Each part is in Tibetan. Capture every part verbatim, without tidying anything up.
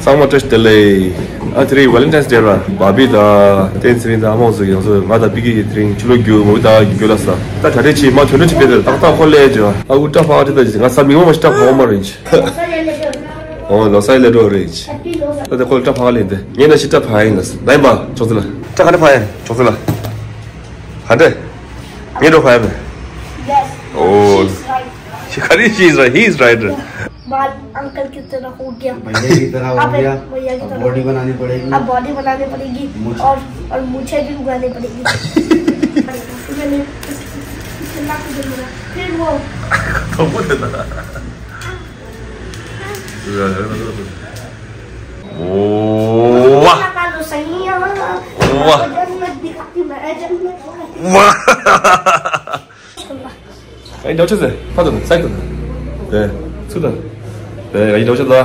ཚང་མ་བཀྲ་ཤིས་བདེ་ལེགས། ཨ་དེ་རིང་ཝེ་ལེན་ཊའིན་སི་ཌེ་ར། བྷར་བྷི་དང་བསྟན་ཚེ་རིང་དང་དམངས་གཙོ་ཡོངས་སུ་ང་དང་བི་ཀི་གི་དེ་རིང་ཕྱི་ལོགས་རྒྱུ་མུ་བི་ལྟ་ག་རྒྱུ་ལ་ས། ད་གྲ་སྒྲིག་བྱེད་མ་ཐོན་ཐོན་ཅིག་ཕེབས་དེར་ཏག་ཏག་ཁོ་ལས་ཅོ། ཨ་འུ་སྐྲ་ཕག་ཅི་ད་ཅི་ང་ས་མིག་མ་མ་ཤི་སྐྲ་ཕག་མ་རེད་ཅི། ཨོ་ལོ་སའི་ལེ་འགྲོ་རེད་ཅི། ད་དེ་ཁོ་ལ་སྐྲ་ཕག་ལེན་དེ་ངས་ན་ཤི་སྐྲ་ཕག་ཡིན་ལ་ས་ད་ཡིན་པ་ཅོག་ཙི་ལ། སྐྲ་ག་ནས་ཕག་ཡིན་ཅོག་ཙི་ལ། ག་འདྲ། ངས་འགྲོ་ཕག་ཡིན་པས། Yes. Oh. She's right. She, she is right. He is right. My uncle की तरह हो गया। भैया की तरह हो अब गया। भैया की अब तरह। बॉडी बनानी पड़ेगी। अब बॉडी बनानी पड़ेगी। मुझे। और, और मुझे भी उगानी पड़ेगी। मैंने इस, इस, इस, फिर वो। तो वो देता। वाह। वाह। जन्नत दिखाती मैं, जन्नत। वाह। ཡིན་འགྲོ་ཆེ་ཟེར། ཕ་དང་སའི་ཀལ་དང་། དེ་ཚུར་དང་། དེ་ཡིན་འགྲོ་ཆེ་ལ། ཨ་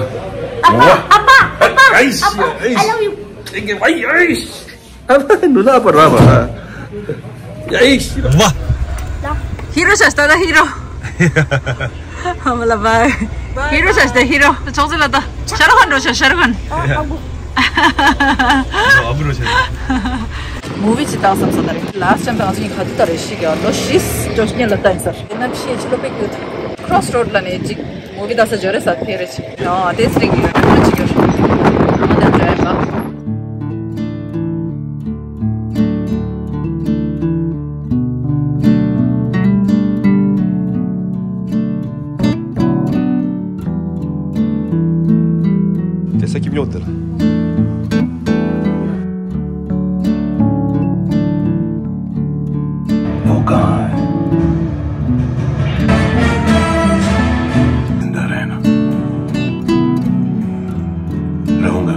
ཕ། ཨ་ཕ། ཨ་ཕ། ཨ་ཕ། I love you. ཨེ་ཨེ་ཨ་ཕ་ནུ་ལ་ཨ་ཕ་ར་བ། ཨེ་ཤི་ར། ཧི་རོ་ཤ་སྟ་ད་ཧི་རོ། ཨ་མ་ལ་བའི། ཧི་རོ་ཤ་སྟ་ཧི་རོ། ཅོག་ཙི་ལ་ད། ཤ་རུ་ཁན་འགྲོ་ཤ་ཤ་རུ་ཁན། ཨ་བུ་རོ་ཤ། མུ་བི་ཅིག་ལྟ་བསམ་ས་ད་རེད། ལ་སི་ཊི་ཊའིམ་ད་ང་ཚོ་གཉིས་ག་དུས་ལྟ་རེད་ཤི་ག་ལོ་ཤིས་ཅོ་ཤི་ཉན་ལ་ལྟ་ཡིན་ས་རེད། ན་ཤི་ཅི་ལོ་པེ་ཀུ་ཁྲོ་སི་རོཌ་ལ་ནས་ཅིག་མུ་བི་ལྟ་ས་ཇོ་རེ་ས་ཕེ་རེ་ཅིག་ཨ་དེ་སི་རིང་གི་ཡོད་ཅིག་ཡོད་ཨ་མ་ད་ཇོ་ཡ་པ། དེ་ས་ཀྱི་མྱོང་དེ་ལ། ནོ་ག་ཡིན་ད་རེད་ན། རེད་འོང་ག་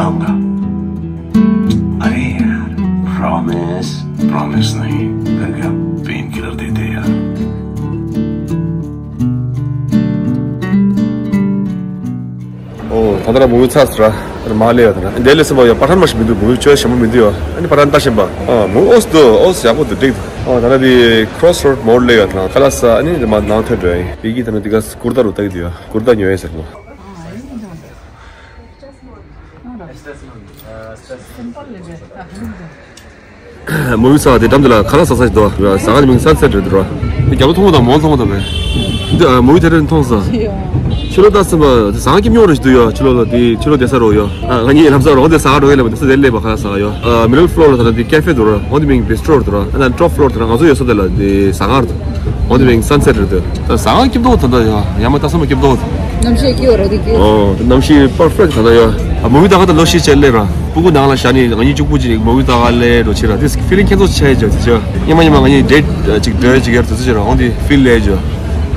ཨང་ག་ཨ་རེ་ཡ། Promise, promise नहीं, घर का पेन किलर देते यार। ཨོ། ད་ལྟ་ར་མུ་བི་ཚར་སོང་ར། ད་མ་ལས་ཡོད་ད་ར། འདི་ལས་སེམས་པ་ཡོད་པ་ཐན་མ་ཞིག་མི་འདུག་མུ་བི་བཅོས་ཞེ་མོ་མི་འདུག་ཡོད། ཨ་ནི་པ་ཐན་ལྟ་བཞིན་པ། ཨ་མུ་ཨོས་འདུག་ཨོས་ཡག་པོ་འདུག་འགྲིག་འདུག་ཨོ་ད་ལྟ་འདི་ཁྲོ་སི་རོཌ་མོ་ཌི་ལས་ཡོད་ད་ར། ཁ་ལག་ཟ་ཨ་ནི་འདི་མ་ནང་ཐོན་འགྲོ་ཡིན། བི་ཀི་ད་ནི་འདི་ག་ཀུར་ཏ་རུ་ལྟ་གི་འདུག་ཡོད། ཀུར་ཏ་ཉོ་ཡིན་ཟེར་གོ། མུ་བི་ས་དེ་འགྲམ་དེ་ལ་ཁ་ལག་ཟ་ས་ཞིག་འདུག་ཟ་ཁང་གི་མིང་སན་སེ་ཊི་རེད་འདུག་ར། དེ་རྒྱབ་ལ་མཐོང་བ་དང་མོ་མཐོང་བ་དང་མེད། འདི་ཨ་མུ་བི་ཐེ་ཊར་མཐོང་ས། ཕྱི་ལོགས་ལྟ་ས་བ་དེ་ཟ་ཁང་སྐྱིད་མྱོང་རེ་ཞིག་འདུག་ཡོད། ཕྱི་ལོགས་ལ་དེ་ཕྱི་ལོགས་བསྡད་ས་རོ་ཡོད། ཨ་ང་གཉིས་ལམ་སང་རོགས་དེ་ཟ་ཁང་རོགས་ཡ་ལ་མ་དེ་ས་དེ་ལས་པ་ཁ་ལག་ཟ་ཡོད། ཨ་མི་ཌལ་ཕི་ལོར་ལ་ད་ལྟ་དེ་ཀེ་ཧྥེ་འདུག་ར། འོ་དེ་མིང་བི་སི་ཊྲོ་འདུག་ར། ཨ་ན་ཊོབ་ཕི་ལོར་དེ་ར་ང་ཚོ་ཡོད་ས་དེ་ལ་དེ་ཟ་ཁང་རེད་འདུག་འོ་དེ་མིང་སན་སེ་ཊི་རེད་འདུག་ད་ཟ་ཁང་སྐྱིད་མདོག་ད་ལྟ་ཡོད། ཡ་མ་ལྟ་ས་མ་སྐྱིད་མདོག་གནམ་གཤིས་སྐྱིད་པོ་རེད་དེ་སྐྱིད། ཨོ་གནམ་གཤིས་པར་ཕེག་ད་ལྟ་ཡོད། ཨ་མུ་བི་ལྟ་ག་ད་ལོ་ཤི་ཆེ་ལེ་ར། སྤུ་གུ་ནང་ལ་བཞག་ནི་ང་གཉིས་གཅིག་པུ་ཅིག་མུ་བི་ལྟ་ག་ལེ་འགྲོ་ཆེ་ར། དེ་ཕི་ལིང་ཁྱེད་ཚོ་ཆེ་ཇོ་དེ་ཅོ། སྔོན་མ་སྔོན་མ་ང་གཉིས་ཌེ་ཊི་ཅིག་འགྲོ་ཡ་ཅིག་ཡར་དུ་ཚུད་ཆེ་ར། འོང་དེ་ཕིལ་ལེ་ཇོ།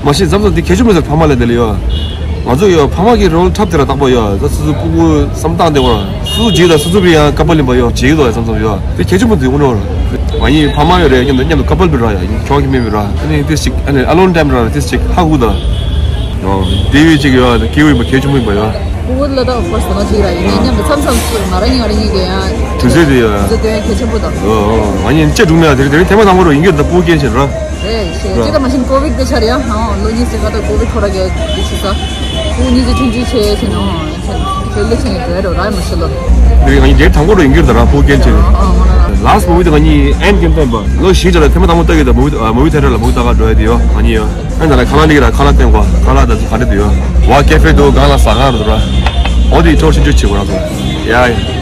མ་གཞི་མཚམས་མཚམས་དེ་གལ་ཆེན་པོ་ཟེར་ཕ་མ་ལས་དེ་ལ་ཡོད། ང་ཚོ་ཡོད་ཕ་མ་གི་རོལ་འཁྲབ་དེ་ར་རྟག་པ་ཡོད། ད་སུ་སུ་སྤུ་གུ་བསམ་སྟངས་དེ་བ་སུ་སུ་བྱེད་ད་སུ་སུ་བི་ཡང་ཀ་པ་ལིན་པ་ཡོད་བྱེད་ཀྱི་འདུག་མཚམས་མཚམས་ཡོད། དེ་གལ་ཆེན་པོ་འདུག་དངོས་གནས་ང་གཉིས་ཕ་མ་ཡོད་རེད། མཉམ་དུ་མཉམ་དུ་ཀ་པལ་བི་ར་ཡ་ཁྱོག་གི་མེད་བི་ར། ཨ་ནི་དེ་ཞིག་ཨ་ནི་ཨ་ལོན་ཊའིམ་ར་དེ་ཞིག་ཧ་གོ་ད། ཨོ་དེ་བི་ཅིག་ཡོད་དེ་སྐྱེ་བོ་ཡིན་པ་གལ་ཆེན་པོ་ཡིན་པ་ཡོད། Who would let out first ནོ་ཅིག་ར་ཡིན་ནའི་མཉམ་དུ་མཚམས་མཚམས་སུ་ང་རང་གཉིས་ང་རང་གཉིས་ཀྱི་ཡང་དུས་ཚོད་དེ་ཡོད། དུས་ཚོད་དེ་ཡང་གལ་ཆེན་པོ་དང་། ཨོ་ཨོ་ང་གཉིས་ཅི་སྒྲུང་ནས་དེ་རིང་དེ་རིང་ཐེངས་མ་དང་པོ་རུ་ཡིན་རྒྱུ་ད་སྤུ་གུ་སྐྱེས་ཕྱིན་ར། རེད་ཤེས་ཅི་ད་མ་གཞི་ཀོ་བིད་དེ་ཆར་ཡ་ཧང་ལོ་གཉིས་ཟིན་ག་ད་ཀོ་བིད་ཁོ་ར་གི་དུས་ཚོད་ས། སྤུ་གུ་གཉིས་ཀྱི་ཆུང་ཆུང་ཆེ་ཆེ་ནོ། ཁྱོད་ལེགས་ཆེན་གྱི་དོན་རོ་ར་མ་ཤི་ལོ། འདི་ང་གཉིས་དེ་དང་པོ་རུ་ཡིན་རྒྱུ་ད་ར་སྤུ་གུ་སྐྱེས་ཕྱིན། ལཱ་སི་མུ་བི་དེ་ང་གཉིས་ཨེན་གེམ་ཐོན་པ་ལོ་བཞི་ཅར་ལ་ཐེངས་མ་དང་པོ་ལྟ་གི་ད་མུ་བི་མུ་བི་ཐེ་ཊར་ལ་མུ་བི་ལྟ་ག་འགྲོ་ཡ་དེ་ཡོད་ང་གཉིས་ཡོད། ཨ་ནི་ད་ལ་ཁ་ལག་ལིག་ར་ཁ་ལག་སྟོན་གོ་ཁ་ལག་ད་ཚོ་ག་འདྲ་དུ་ཡོད། བ་ཀེ་ཧྥེ་དུ་གང་ལ་ཟ་གང་རུ་ར། འོ་དེ་ཅོར་ཤིན་ཅོ་ཆེ་གོ་ར་ཚོ། ཡ་ཡ།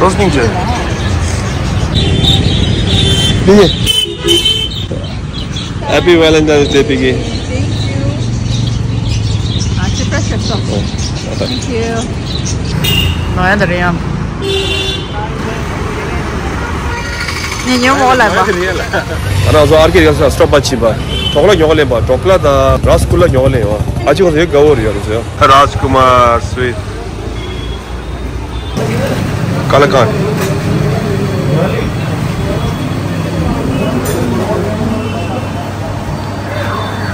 རོ་སྙིང་རྗེ། དེ་Happy Valentine's Day, Piggy. Thank you. ནོ་ཡ་ད་རེད་ཡང་། ཉེ་ཉོ་མོ་ལ་བ། ང་རང་ཚོ་ཨར་ཀེ་ཡོད་ས་སྟོབ་པ་ཕྱིན་པ། ཌོག་ལ་ཉོ་ག་ལེན་པ། ཌོག་ལ་དང་ར་སི་གུ་ལ་ཉོ་ག་ལེན་ཡོད། ཨ་ཅི་ཁོ་ཚོ་ཡོད་དགའ་བོ་རེད་ཡོད་རེད་ཟེར། རཱཇ་ཀུ་མར་སི་ཝིཊ། ཀ་ལ་ཀན།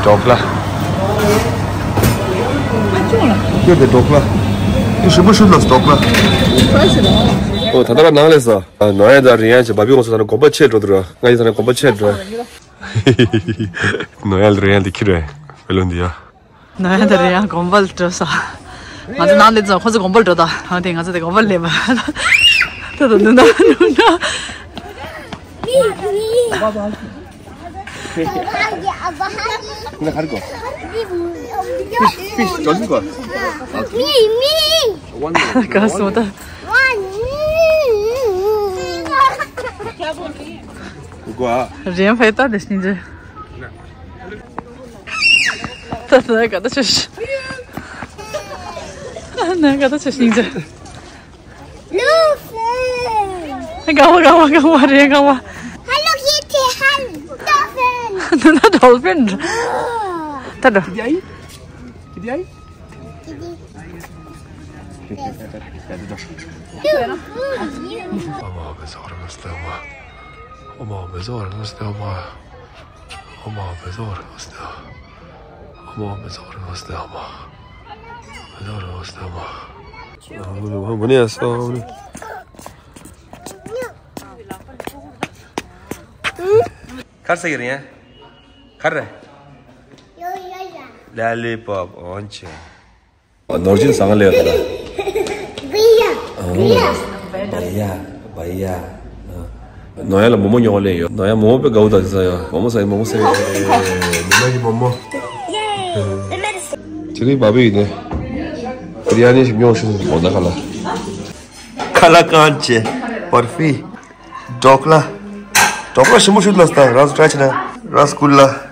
ཌོག་ལ། ཁྱོད་དེ་ཌོག་ལ། ཁྱོད་ཞིམ་པོ་ཤོད་ལ་ཌོག་ལ། ཨོ་ད་ལྟ་ར་ནང་ལས་ས། ནོ་ཡ་དང་རི་ཡན་གྱི་བ་བི་ངོ་ཚོ་ད་ནི་དགོན་པ་ཆེ་འགྲོ་འདུག་ར། ང་ཡི་ད་ནི་དགོན་པ་ཆེ་འགྲོ། ནོ་ཡ་རི་ཡན་དེ་ཁྱི་རེད། བེ་ལུན་དེ་ཡ། ནོ་ཡ་དང་རི་ཡན་དགོན་པ་འགྲོ་ས། ང་ཚོ་ནང་ལས་ཙང་ཁོ་ཚོ་དགོན་པ་འགྲོ་ད། ཨ་དེ་ང་ཚོ་དེ་དགོན་པ་ལས་པ། ད་ད་ནུ་ན་ནུ་ན། ཁྱོད་ག་རེ་དགོས། ཕིཤ་ཕིཤ་ཇོན་དགོས། མི་མི། ག་སོང་ད། དགོས། རེད་ཕ་ཡི་ད་དེ་སྙིང་རྗེ། ད་ད་ག་ད་ཆོས་ཤིག་ན་ག་ད་ཆོས་སྙིང་རྗེ། Dolphin. ག་བ་ག་བ་ག་བ་རེད་ག་བ། Hello Kitty, hello dolphin. ད་ད་ཌོལ་ཕིན། ད་ད། Kitty. Kitty. ཨ་མ་བེ་ཟོ་ར་མ་སྟེ་མ། ཨ་མ་བེ་ཟོ་ར་མ་སྟེ་མ། ཨ་མ་བེ་ཟོ་ར་མ་སྟེ། ཨ་མ་བེ་ཟོ་ར་མ་སྟེ་མ། བེ་ཟོ་ར་མ་སྟེ་མ། ཨ་མ་ནི་ཨ་སོ་ནི། གར་ས་གི་རེད་ཡ། གར་རེད། ལ་ལི་པོབ་འོན་ཆེ། ནོར་ཅིན་ཟང་ལེ་ཡོད་ད། བི་ཡ། བི་ཡ། བ་ཡ། བ་ཡ། ནོ་ཡ་ལ་མོ་མོ་ཉོ་ལེ་ཡོད། ནོ་ཡ་མོ་མོ་པེ་གའུ་ད་ཟ་ཡ། མོ་མོ་ཟ་ཡ་མོ་མོ་ཟ་ཡ། མི་མ་གི་མོ་མོ། དེ་རིང་བ་བི་ཡི་ནས། བི་རི་ཡ་ནི་ཞིག་ཉོ་ཤི་མོ་ད་ཁ་ལ། ཁ་ལ་ཀན་ཆེ། བར་ཕི། ཌོག་ལ། ཌོག་ལ་ཞིམ་པོ་ཤུད་ལ་སྟ་ར་སུ་ཏྲ་ཆེ་ན། ར་སུ་གུ་ལ།